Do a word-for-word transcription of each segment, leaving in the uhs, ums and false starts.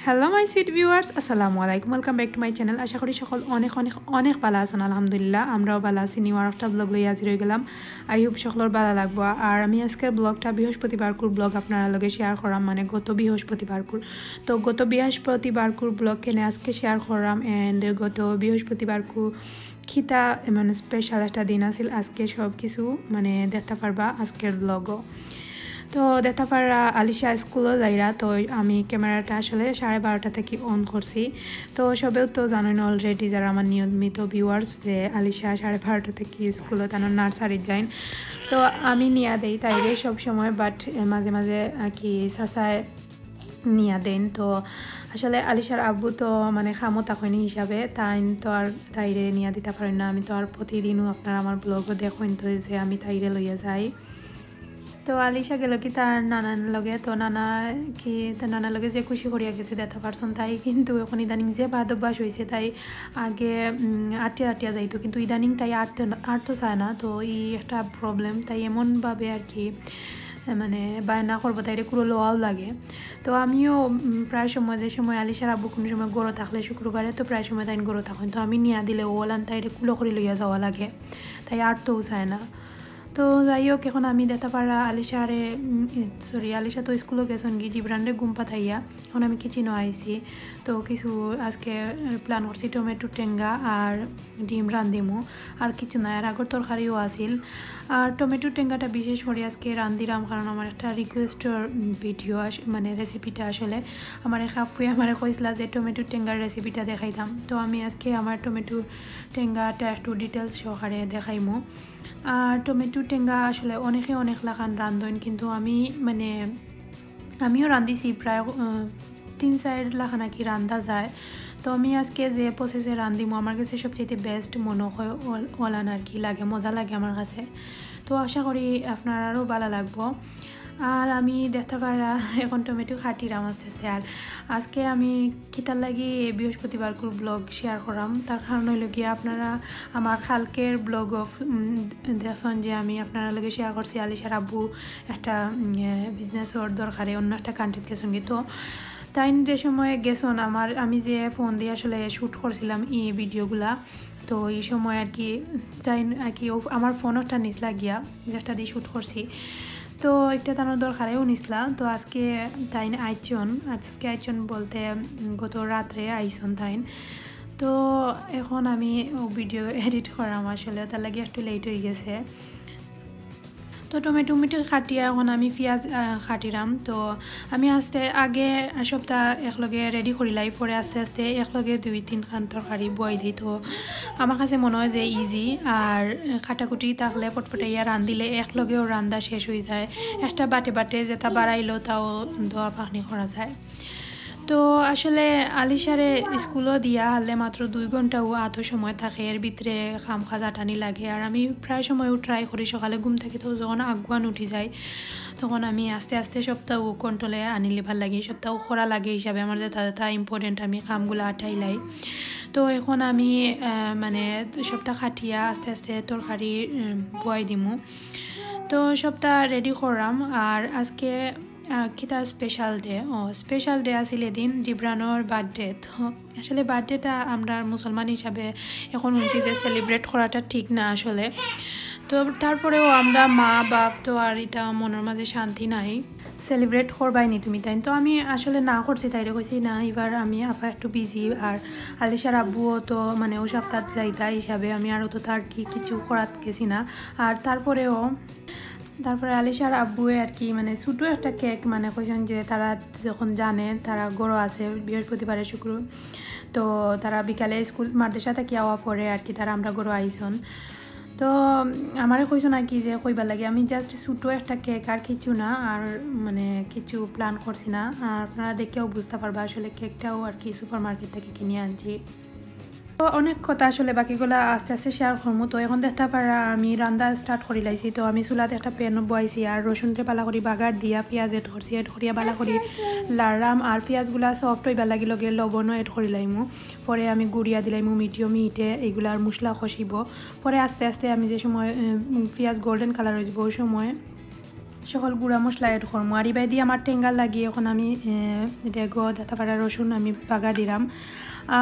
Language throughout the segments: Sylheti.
Hello my sweet viewers, আসসালামু আলাইকুম, welcome back to my channel। আশা করি সকল অনেক অনেক অনেক ভালা আছইন। আলহামদুলিল্লাহ, আমরাও ভালা আছি। নিউ আর একটা ব্লগ লইয়া হাজির অই গেলাম। I hope সকলর ভালা লাগবো। আর আমি আজকের ব্লগটা বৃহস্পতিবারকুর ব্লগ আপনারার লগে শেয়ার করাম, মানে গত বৃহস্পতিবারকুর। তো গত বৃহস্পতিবারকুর ব্লগ কেনে আজকে শেয়ার করাম, and গত বৃহস্পতিবারকু কিতা মানে স্পেশাল একটা দিন আছিল। আজকে সব কিছু মানে দেখতা পারবা আজকের ব্লগও। তো দেখতা পাররা আলিশা স্কুলও যাইরা, তো আমি ক্যামেরাটা আসলে সাড়ে বারোটা থাকি অন করছি। তো সবেউ তো জানইন অলরেডি, যারা আমার নিয়মিত ভিউয়ার্স, যে আলিশা সাড়ে বারোটা থাকি স্কুলও তান নার্সারিত যাইন। তো আমি নিয়া দেই তাইরে সব সময়, বাট মাঝে মাঝে আর কি চাচায় নিয়া দেইন। তো আসলে আলিশার আব্বু তো মানে কামো থাকইন হিসাবে, তাইন তো আর তাইরে নিয়া দিতা পারইন না। আমি তো আর প্রতিদিনও আপনারা আমার ব্লগও দেখইন তো যে আমি তাইরে লইয়া যাই। তো আলিশা গেলো কি তার নানার লগে, তো নানা কি তার নানার লগে যে খুশি করিয়া গেছে দেখতা পারছইন, তাই কিন্তু এখন ইদানিং যে বদ অভ্যাস অইছে, তাই আগে উম, আটিয়া আটিয়া যাইতো, কিন্তু ইদানিং তাই আটতে না- আটতো চায় না। তো ই একটা প্রবলেম, তাই এমনভাবে আর কি মানে বায়না করবো, তাইরে কুলো লওয়াও লাগে। তো আমিও উম, প্রায় সময়, যে সময় আলিশার আব্বু কুনু সময় ঘরো থাকলে শুক্রবারে, তো প্রায় সময় তাইন ঘরো থাকইন, তো আমি নিয়া দিলে অলান তাইরে কুলো করি লইয়া যাওয়া লাগে, তাই আটতোও চায় না। তো যাই হোক, এখন আমি দেখতা পাররা আলিশারে, সরি, আলিশা তো স্কুলও গেছইন গি, জিবরানরে ঘুম পাতাইয়া এখন আমি কিচেনও আইছি। তো কিছু আজকে প্ল্যান করছি টমেটো টেঙ্গা আর ডিম রান্ধিমু, আর কিছু নাই। আর আগর তরকারিও আছিল। আর টমেটো টেঙ্গাটা বিশেষ করি আজকে রান্ধিরাম, কারণ আমার একটা রিকোয়েস্টর ভিডিও আস মানে রেসিপিটা আসলে আমার এক আফুয়ে আমারে কইছলা যে টমেটো টেঙ্গার রেসিপিটা দেখাইতাম। তো আমি আজকে আমার টমেটো টেঙ্গাটা একটু ডিটেলস সহকারে দেখাইমু। আর টমেটো টেঙ্গা আসলে অনেকে অনেক লাখান রান্ধইন, কিন্তু আমি মানে আমিও রান্ধিছি প্রায় আহ, তিন চাইর লাখান আর কি রান্ধা যায়। তো আমি আজকে যে প্রসেসে রান্ধিমু, আমার কাছে সবচেয়ে বেস্ট মনে হয় অল- অলান আর কি লাগে, মজা লাগে আমার কাছে। তো আশা করি আপনারারও ভালা লাগবো। আর আমি দেখতা পাররা এখন টমেটো কাটিরাম আস্তে আস্তে। আর আজকে আমি কিতার লাগি বৃহস্পতিবারকুর ব্লগ শেয়ার করাম, তার কারণ অইলো গিয়া আপনারা আমার কালকের ব্লগ অফ দেখছইন যে আমি আপনারার লগে শেয়ার করছি আলিশার আব্বু একটা বিজনেসর দরকারে অন্য একটা কান্ট্রিত গেছইন গি। তো তাইন যে সময় গেছইন, আমার আমি যে ফোন দিয়া আসলে শ্যুট করছিলাম এই ভিডিওগুলা, তো এই সময় আর কি তাইন আর কি ও- আমার ফোন একটা নিছলা গিয়া, যেটা দিয়া শ্যুট করছি। তো একটা তান দরকারেও নিছলা। তো আজকে তাইন আইছইন, আজকে আইছইন বলতে উম, গত রাত্রে আইছইন তাইন। তো এখন আমি ভিডিও এডিট করাম আসলে, তার লাগি একটু লেট অই গেছে। তো টমেটো মিটি কাটিয়া এখন আমি পিয়াজ আহ, কাটিরাম। তো আমি আস্তে আগে সবটা একলগে রেডি করিলাই, পরে আস্তে আস্তে একলগে দুই তিন খান তরকারি বওয়াই দেই। তো আমার কাছে মনে হয় যে ইজি, আর কাটাকুটি থাকলে ফটফটাইয়া রান্ধিলে একলগেও রান্ধা শেষ অই যায়। একটা বাটে বাটে যেটা বাড়াইলো তাও ধোয়া পাখনি করা যায়। তো আসলে আলিশারে স্কুলও দিয়া হারলে মাত্র দুই ঘন্টাও আতো সময় থাকে, এর ভিতরে কাম কাজ আটানি লাগে। আর আমি প্রায় সময়ও ট্রাই করি সকালে ঘুম থাকি তো যখন আগুয়ান উঠি যাই, তখন আমি আস্তে আস্তে সবটাও কন্ট্রোলে আনিলিবার লাগি, সবটাও করা লাগে হিসাবে আমার যেটা যেটা ইম্পর্টেন্ট আমি কামগুলা আটাইলাই। তো এখন আমি আহ, মানে সবটা কাটিয়া আস্তে আস্তে তরকারি উম, বওয়াই দিমু। তো সবটা রেডি করাম। আর আজকে আহ, কিতা স্পেশাল ডে? ও, স্পেশাল ডে আছিল এদিন জিবরানর বার্থডে। তো আসলে বার্থডেটা আমরা মুসলমান হিসাবে এখন হুনছি যে সেলিব্রেট করাটা ঠিক না আসলে। তো তারপরেও আমরা মা বাপ তো আর ইটা মনর মাঝে শান্তি নাই। সেলিব্রেট করবায় নি তুমি তাইন? তো আমি আসলে না করছি, তাইরে কইছি না, এবার আমি আফা একটু বিজি, আর আলিশার আব্বুও তো মানে ও সপ্তাহ যাইতা হিসাবে আমি আরও তো তার কি কিছু করাত গেছি না। আর তারপরেও তারপরে আলিশার আব্বুয়ে আর কি মানে ছোটো একটা কেক মানে কইছইন যে তারা যখন জানে তারা ঘরো আছে বৃহস্পতিবারে শুক্র, তো তারা বিকালে স্কুল মাদ্রাসা থাকি আওয়া পরে আর কি তারা আমরা ঘরো আইছইন। তো আমারে কইছইন আর কি যে কইবার লাগি আমি জাস্ট ছোটো একটা কেক আর কিছু না, আর মানে কিছু প্ল্যান করছি না। আর আপনারা দেখেও বুঝতা পারবা আসলে কেকটাও আর কি সুপার মার্কেট থাকি কিনিয়া আনছি। তো অনেক কথা আসলে বাকিগুলা আস্তে আস্তে শেয়ার করমু। তো এখন দেখতা পাররা আমি রান্ধা স্টার্ট করিলাইছি। তো আমি চুলাত একটা প্যান বওয়াইছি আর রসুনরে ভালা করি বাগার দিয়া পিয়াজ এড করছি, এড করিয়া ভালা করি লাড়াম। আর পিয়াজগুলা সফট অইবার লাগি লগে লবণও এড করিলাইমু। পরে আমি গুড়িয়া দিলাইমু মিডিয়াম হিটে, এগুলার মশলা কষিব। পরে আস্তে আস্তে আমি যে সময় উম, পিয়াজ গোল্ডেন কালার অই যিবো ওই সময় সকল গুঁড়া মশলা অ্যাড করমু। আর ইবায়দি আমার টেঙ্গার লাগি এখন আমি, এ, রেগো দেখতা পারা রসুন আমি বাগার দিরাম।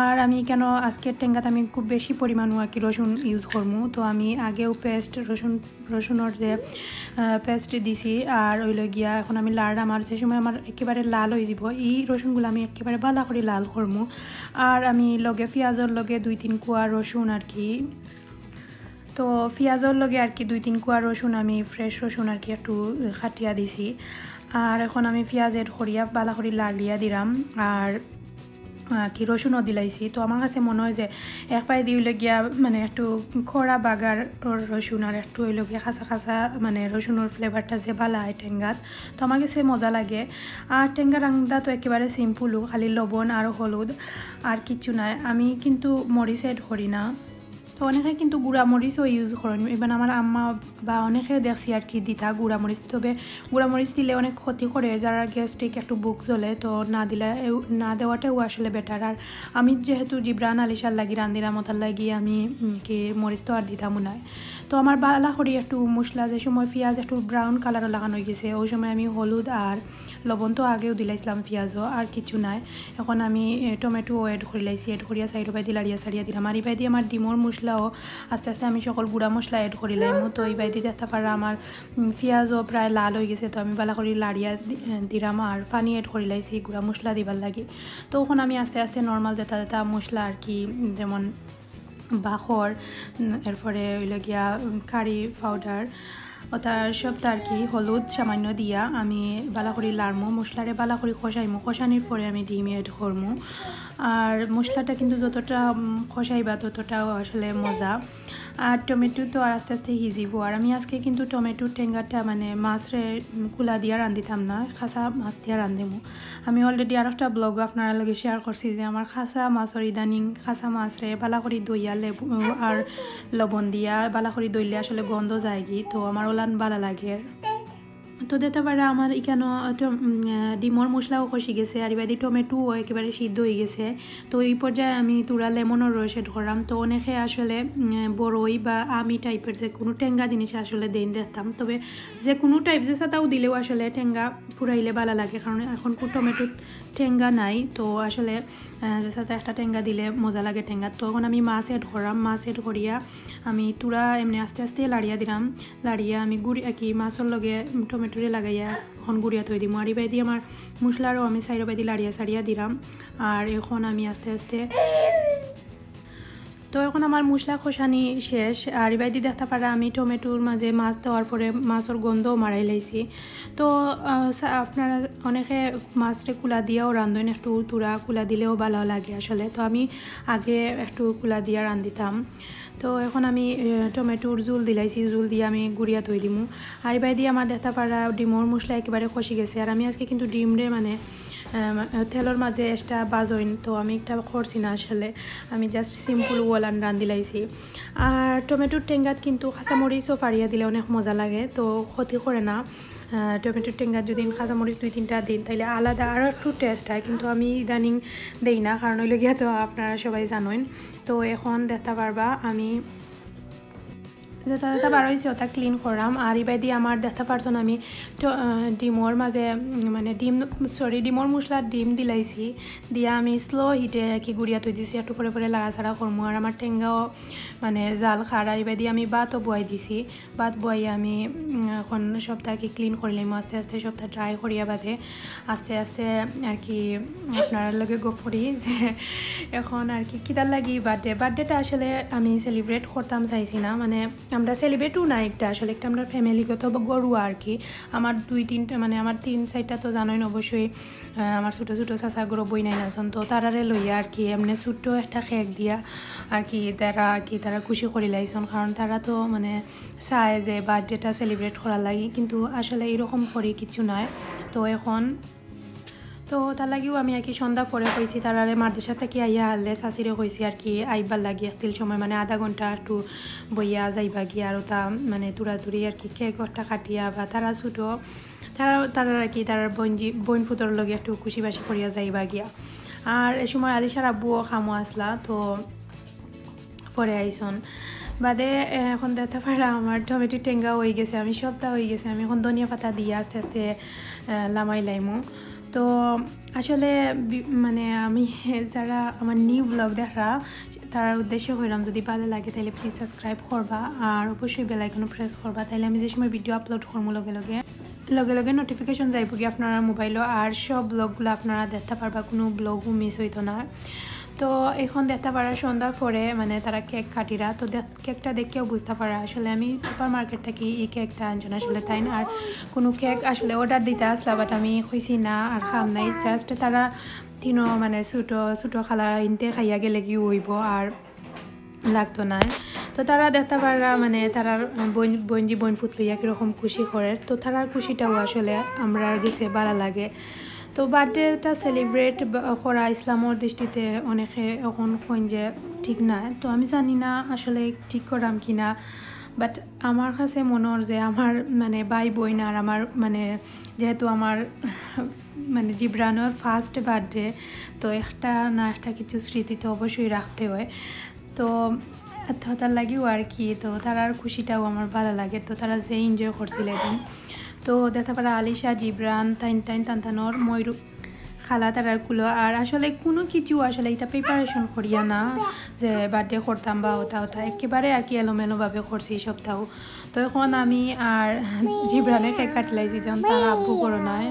আর আমি কেন আজকের টেঙ্গাত আমি খুব বেশি পরিমাণও আর কি রসুন ইউজ করমু, তো আমি আগেও পেস্ট রসুন, রসুনর যে, আহ, পেস্ট দিছি, আর অইলো গিয়া এখন আমি লাড়াম। আর যে সময় আমার একেবারে লাল অই যিবো, ই রসুনগুলা আমি একেবারে বালা করি লাল করমু। আর আমি লগে পিয়াজর লগে দুই তিন কোয়া রসুন আর কি, তো পিয়াজর লগে আর কি দুই তিন কোয়া রসুন, আমি ফ্রেশ রসুন আর কি একটু কাটিয়া দিছি। আর এখন আমি পিয়াজ অ্যাড করিয়া বালা করি লাড়িয়া দিরাম। আর, আহ, কি রসুনও দিলাইছি। তো আমার কাছে মনে হয় যে এক পায়ে দিলে গিয়া মানে একটু খরা বাগার রসুন আর একটু অইলো গিয়া কাঁচা কাঁচা মানে রসুনর ফ্লেভারটা যে বালা হয় টেঙ্গাত, তো আমার কাছে মজা লাগে। আর টেঙ্গা রান্দা তো একেবারে সিম্পলও, খালি লবণ আর হলুদ, আর কিচ্ছু নাই। আমি কিন্তু মরিচ অ্যাড করি না। তো অনেকে কিন্তু গুঁড়া মরিচও ইউজ করেন, even আমার আম্মা বা অনেকে দেখছি আর কি দিতা গুঁড়া মরিচ। তবে গুঁড়া মরিচ দিলে অনেক ক্ষতি করে, যারা গ্যাস্ট্রিক একটু বুক জ্বলে, তো না দিলে এও-, না দেওয়াটাও আসলে বেটার। আর আমি যেহেতু জিবরান আলিশার লাগি রান্দিরাম, ওটার লাগি আমি, উম, কি মরিচ তো আর দিতামও নায়। তো আমার বালা করি একটু মশলা, যে সময় পিয়াজ একটু ব্রাউন কালারও লাগানো অই গেছে, ওই সময় আমি হলুদ আর লবণ তো আগেও দিলাইছিলাম পিয়াজও, আর কিছু নাই। এখন আমি, এ, টমেটোও অ্যাড করি লাইছি, অ্যাড করিয়া সাইড বায়দি লাড়িয়া সাড়িয়া দিলাম। আর ইবায়দি আমার ডিমর মশলাও আস্তে আস্তে আমি সকল গুঁড়া মশলা অ্যাড করি লাইমু। তো ইবায়দি দেখতা পারা আমার, উম, পিয়াজও প্রায় লাল অই গেছে, তো আমি বালা করি লাড়িয়া দি-, এ, দিলাম আর পানি অ্যাড করি লাইছি গুঁড়া মশলা দিবার লাগি। তো এখন আমি আস্তে আস্তে নর্মাল যেটা যেটা মশলা আর কি, উম, যেমন বাখর, উম, এরপরে অইলো গিয়া, উম, কারি পাউডার, ওটা সবটা আর কি হলুদ সামান্য দিয়া আমি বালা করি লাড়মু, মশলারে বালা করি কষাইমু, কষানির পরে আমি ডিম অ্যাড করমু। আর মশলাটা কিন্তু যতটা, উম, কষাইবা ততটাও আসলে মজা। আর টমেটো তো আর আস্তে আস্তে হিজিবো। আর আমি আজকে কিন্তু টমেটোর টেঙ্গাটা মানে মাছরে, উম, কুলা দিয়া রান্ধিতাম না, কাঁচা মাছ দিয়া রান্ধিমু। আমি already আর একটা ব্লগ আপনারা লগে শেয়ার করছি যে আমার কাঁচা মাছর ইদানিং কাঁচা মাছরে বালা করি ধইয়া লেবু আর লবণ দিয়া বালা করি ধইলে আসলে গন্ধ যায়গি, তো আমার ওলান বালা লাগে। তো দেখতা পারা আমার এখানো তো, উম, আহ, ডিমর মশলাও কষি গেছে, আর ইবায়দি টমেটোও একেবারে সিদ্ধ অই গেছে। তো এই পর্যায়ে আমি থুড়া লেমনর রস অ্যাড করাম। তো অনেকে আসলে, উম, বড়ই বা আমি টাইপের যে কোনো টেঙ্গা জিনিস আসলে দেইন দেখতাম, তবে যে কোনো টাইপ যে সাতাও দিলেও আসলে টেঙ্গা ফুরাইলে বালা লাগে, কারণ এখন কো টমেটো টেঙ্গা নাই। তো আসলে, আহ, যে সাথে একটা টেঙ্গা দিলে মজা লাগে টেঙ্গা। তো এখন আমি মাছ অ্যাড করাম, মাছ অ্যাড করিয়া আমি থুড়া এমনি আস্তে আস্তে লাড়িয়া দিলাম। লাড়িয়া আমি গুড়ি-, আর কি মাছর লগে টমেটোরে লাগাইয়া এখন গুড়িয়া থই দিমু। আর ইবায়দি আমার মশলারও আমি সাইড বায়দি লাড়িয়া সাড়িয়া দিলাম। আর এখন আমি আস্তে আস্তে তো এখন আমার মশলা কষানি শেষ। আর ইবায়দি দেখতা পারা আমি টমেটোর মাঝে মাছ দেওয়ার পরে মাছর গন্ধও মারাই লাইছি। তো, আহ, সা-, আপনারা অনেকে মাছরে কুলা দিয়াও রান্ধইন, একটু থুড়া কুলা দিলেও বালা লাগে আসলে। তো আমি আগে একটু কুলা দিয়া রান্ধিতাম। তো এখন আমি, আহ, টমেটোর জুল দিলাইছি, জুল দিয়া আমি গুড়িয়া থই দিমু। আর ইবায়দি আমার দেখতা পারা ডিমর মশলা একেবারে কষি গেছে। আর আমি আজকে কিন্তু ডিমরে মানে আহ, তেলর মাঝে extra বাজইন, তো আমি একটা করছি না আসলে, আমি just simple ওলান রান্ধিলাইছি। আর টমেটোর টেঙ্গাত কিন্তু কাঁচামরিচও ফাড়িয়া দিলে অনেক মজা লাগে, তো ক্ষতি করে না। আহ, টমেটোর টেঙ্গাত যদি কাঁচামরিচ দুই তিনটা দিন, তাইলে আলাদা আরও একটু টেস্ট হয়, কিন্তু আমি ইদানিং দেই না, কারণ অইলো গিয়া তো আপনারা সবাই জানইন। তো এখন দেখতা পারবা আমি যেটা যেটা বার হইছে ওটা ক্লিন করাম। আর ইবায়দি আমার দেখতা পারছন আমি তো, আহ, ডিমর মাঝে, উম, মানে ডিম, সরি, ডিমর মশলা ডিম দিলাইছি, দিয়া আমি স্লো হিটে আর কি গুড়িয়া থই দিছি, একটু পরে পরে লাড়াচাড়া করমু। আর আমার টেঙ্গাও মানে জাল খার। আর ইবায়দি আমি ভাতও বয়াই দিছি, ভাত বয়াই আমি, উম, এখন সবটা কি ক্লিন করিলাম আস্তে আস্তে, সবটা ড্রাই করিয়া বাদে আস্তে আস্তে আর কি আপনার লগে গপ করি যে এখন আর কি কিতার লাগি বার্থডে। বার্থডেটা আসলে আমি সেলিব্রেট করতাম চাইছি না, মানে আমরা সেলিব্রেটও না একটা, আসলে একটা আমরা ফ্যামিলিগত বা গরু আর কি। আমার দুই তিনটা, মানে আমার তিন চারটা তো জানোই না অবশ্যই, আহ, আমার ছোটো ছোটো চাচা গরু বই নাই নাচন, তো তারারে লইয়া আর কি এমনি ছোট্ট একটা কেক দিয়া আর কি তারা আর কি তারা খুশি করি লাইছন, কারণ তারা তো মানে চায় যে বার্থডেটা সেলিব্রেট করার লাগি, কিন্তু আসলে এরকম করি কিচ্ছু নাই। তো এখন তো তার লাগিও আমি আর কি সন্ধ্যা পরে কইছি, তারারে মাদ্রাসা থাকি আইয়া হারলে চাচিরে কইছি আর কি আইবার লাগি একটিল সময়, মানে আধা ঘন্টা একটু বইয়া যাইবা গিয়া, আর ওটা মানে তুড়াতুড়ি আর কি কেক একটা কাটিয়া বা তারা ছোটো, তারা, তারা আর কি তারার বইনজি-, বইন ফুতর লগে একটু খুশি বাসি করিয়া যাইবা গিয়া। আর এ সময় আলিশার আব্বুও কামো আসলা, তো পরে আইছন। বাদে, এ, এখন দেখতা পাররা আমার টমেটো টেঙ্গা অই গেছে, আমি সবটা অই গেছে। আমি এখন ধনিয়া পাতা দিয়া আস্তে আস্তে, এ, লামাই লাইমু। তো আসলে বি-, মানে আমি যারা আমার নিউ ব্লগ দেখরা, তারার উদ্দেশ্যে কইরাম, যদি ভালা লাগে তাইলে please subscribe করবা, আর অবশ্যই bell icon-ও press করবা, তাইলে আমি যে সময় video upload করমু লগে লগে, লগে লগে notification যাইবো গি আপনারার মোবাইলো, আর সব ব্লগগুলা আপনারা দেখতা পারবা, কুনু ব্লগও miss অইতো না। তো এখন দেখতা পাররা সন্ধ্যার পরে মানে তারা কেক কাটিরা, তো দেখ-, কেকটা দেখিয়াও বুঝতা পাররা আসলে আমি সুপার মার্কেট থাকি ই কেকটা আনছইন আসলে তাইন। আর কুনু কেক আসলে অর্ডার দিতা আসলা, but আমি কইছি না, আর খাম নাই, just তারা তিনও মানে ছোটো ছোটো খালা ইনতে খাইয়া গেলে কি অইবো, আর লাগতো না। তো তারা দেখতা পাররা মানে তারার বইন, বইনজি বইন ফুত লইয়া কিরকম খুশি করের, তো তারার খুশিটাও আসলে আমরার গেছে ভালা লাগে। তো বার্থডেটা সেলিব্রেট করা ইসলামর দৃষ্টিতে অনেকে এখন কইন যে ঠিক না, তো আমি জানি না আসলে ঠিক করাম কি না, বাট আমার কাছে মনে অর যে আমার মানে ভাই বইন আর আমার মানে যেহেতু আমার মানে জিবরানর ফার্স্ট বার্থডে, তো একটা না একটা কিছু স্মৃতি তো অবশ্যই রাখতে হয়। তো তো তার লাগিও আর কি, তো তারার খুশিটাও আমার ভালা লাগে। তো তারা যে এনজয় করছিল এদিন, তো দেখতা পাররা আলিশা, জিবরান, তাইন তাইন তানতানর ময়ূর খালা তারার কুলো। আর আসলে কুনু কিছু আসলে ইতা প্রিপারেশন করিয়া না যে বার্থডে করতাম বা ওটা ওটা, একেবারে আর কি এলোমেলোভাবে করছি সবটাও। তো এখন আমি আর জিবরানে কেক কাটিলাইছি, যখন তার আব্বু করো নাই।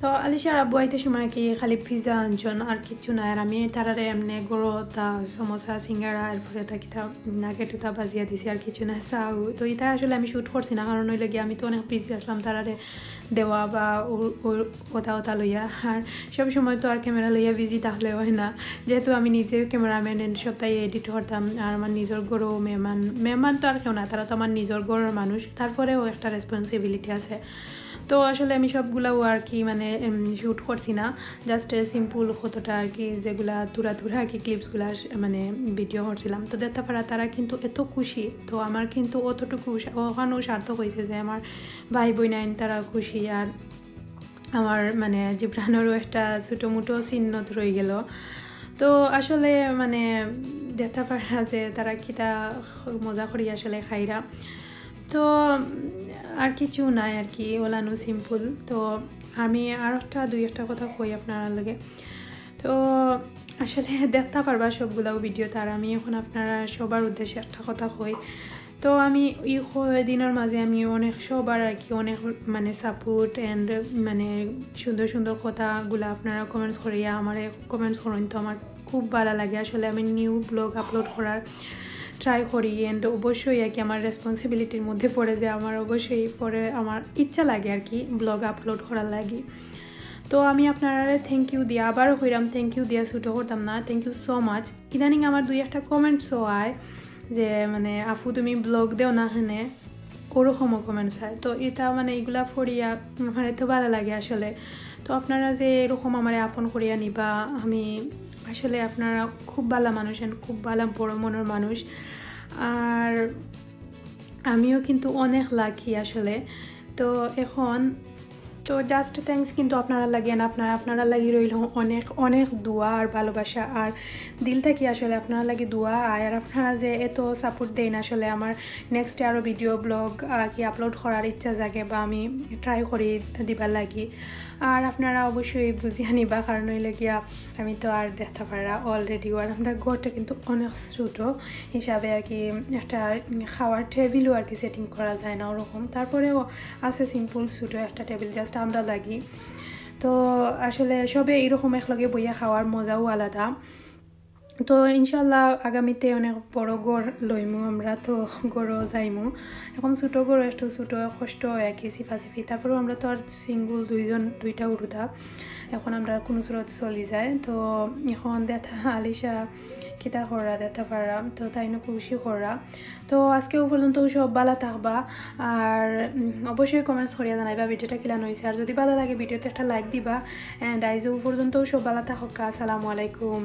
তো আলিশার আব্বু আইতে সময় কি খালি পিজা আনছইন, আর কিচ্ছু না। আর আমি তারারে এমনে গরো তা সমোসা, সিঙ্গারা, এরপরে তা কিতা নাগেট ওটা বাজিয়া দিছি, আর কিচ্ছু না। চাও তো ইতা আসলে আমি শ্যুট করছি না, কারণ অইলো গিয়া আমি তো অনেক বিজি আসলাম তারারে দেওয়া বা ও-, ও-, ওটা ওটা লইয়া। আর সব সময় তো আর ক্যামেরা লইয়া বিজি থাকলে হয় না, যেহেতু আমি নিজে ক্যামেরাম্যান and সবটাই এডিট করতাম, আর আমার নিজর ঘরও মেহমান, মেহমান তো আর কেউ না, তারা তো আমার নিজর ঘরর মানুষ, তারপরেও একটা রেসপন্সিবিলিটি আছে। তো আসলে আমি সবগুলাও আর কি মানে শ্যুট করছি না, জাস্ট সিম্পল কতটা আর কি, যেগুলা থুড়া থুড়া আর কি ক্লিপসগুলা মানে ভিডিও করছিলাম। তো দেখতা পাররা তারা কিন্তু এত খুশি, তো আমার কিন্তু অতটুকু সা-, ওখানেও সার্থক হইছে যে আমার ভাই বইনাইন তারা খুশি, আর আমার মানে জিবরানরও একটা ছোটো মোটো চিহ্ন রই গেল। তো আসলে মানে দেখতা পাররা যে তারা কিতা মজা করি আসলে খাইরা। তো আর কিছু নাই আর কি, ওলানো সিম্পল। তো আমি আর একটা দুই একটা কথা কই আপনারার লগে। তো আসলে দেখতা পারবা সবগুলাও ভিডিও, তার আমি এখন আপনারা সবার উদ্দেশ্যে একটা কথা কই। তো আমি ই কয়দিনর মাঝে আমি অনেক সবার আর কি অনেক মানে সাপোর্ট and মানে সুন্দর সুন্দর কথাগুলা আপনারা কমেন্টস করিয়া আমারে কমেন্টস করইন, তো আমার খুব ভালা লাগে। আসলে আমি নিউ ব্লগ আপলোড করার ট্রাই করি, and অবশ্যই আর কি আমার রেসপন্সিবিলিটির মধ্যে পড়ে যে আমার অবশ্যই পরে আমার ইচ্ছা লাগে আর কি ব্লগ আপলোড করার লাগি। তো আমি আপনারারে থ্যাংক ইউ দিয়া, আবারও কইরাম থ্যাংক ইউ দিয়া ছোটো করতাম না, thank you so much। ইদানিং আমার দুই একটা কমেন্টসও আয় যে মানে আপু তুমি ব্লগ দেও না কেনে, ওরকমও কমেন্টস আয়। তো এটা মানে এগুলা পড়িয়া আমার এত ভালা লাগে আসলে। তো আপনারা যে এরকম আমারে আপন করিয়া নিবা, আমি আসলে আপনারা খুব ভালা মানুষ and খুব ভালা বড় মনর মানুষ। আর আমিও কিন্তু অনেক লাকি আসলে। তো এখন তো জাস্ট থ্যাংকস কিন্তু আপনারার লাগি and আপনারা, আপনারার লাগি রইল অনেক অনেক দোয়া আর ভালোবাসা, আর দিল থাকি আসলে আপনারার লাগি দোয়া। আর আপনারা যে এত সাপোর্ট দেইন আসলে আমার নেক্সট আরও ভিডিও ব্লগ কি আপলোড করার ইচ্ছা জাগে বা আমি ট্রাই করি দিবার লাগি। আর আপনারা অবশ্যই বুঝিয়া নিবা, কারণ অইলো গিয়া আমি তো আর দেখতা পাররা অলরেডি, আর আমরার ঘরটা কিন্তু অনেক ছোটো হিসাবে আর কি একটা খাওয়ার টেবিলও আর কি সেটিং করা যায় না ওরকম। তারপরেও আছে সিম্পল ছোটো একটা টেবিল জাস্ট আমরার লাগি। তো আসলে সবে এইরকম একলগে বইয়া খাওয়ার মজাও আলাদা। তো ইনশাল্লাহ আগামীতে অনেক বড় ঘর লইমু আমরা, তো ঘরও যাইমু। এখন ছোটো ঘর একটু ছোটো কষ্ট হয় আর কি, সিফাসিফি। তারপরেও আমরা তো আর সিঙ্গল দুইজন, দুইটা উরুদা, এখন আমরা কুনু স্রোত চলি যায়। তো এখন দেখতা আলিশা কিতা কররা দেখতা পাররা, তো তাইনও খুশি কররা। তো আজকে ও পর্যন্ত সব ভালা থাকবা, আর উম, অবশ্যই কমেন্টস করিয়া জানাইবা ভিডিওটা কিলান হইছে। আর যদি ভালা লাগে ভিডিওতে একটা লাইক দিবা। And আইজ ও পর্যন্ত সব ভালা থাকবা, আসসালামু আলাইকুম।